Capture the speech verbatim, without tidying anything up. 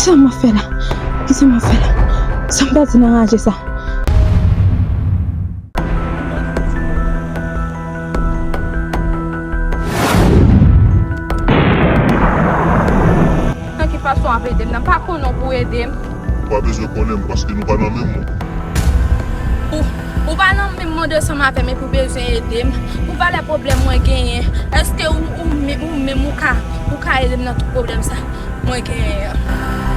Sa m ap fè la? Kisa m ap fè la? Sa m pèdi nan raje sa? Nan ki fason w ap ede m nan? M pa konnen w pou w ede m. Ou pa bezwen konnen m paske nou pa nan menm mond. Ou, ou pa nan menm mond ansanm avè m epi w bezwen ede m. Pou valè pwoblèm mwen genyen, èske ou, ou, men- ou menm ou ka, ou ka ede m nan tout pwoblèm sa mwen genyen an?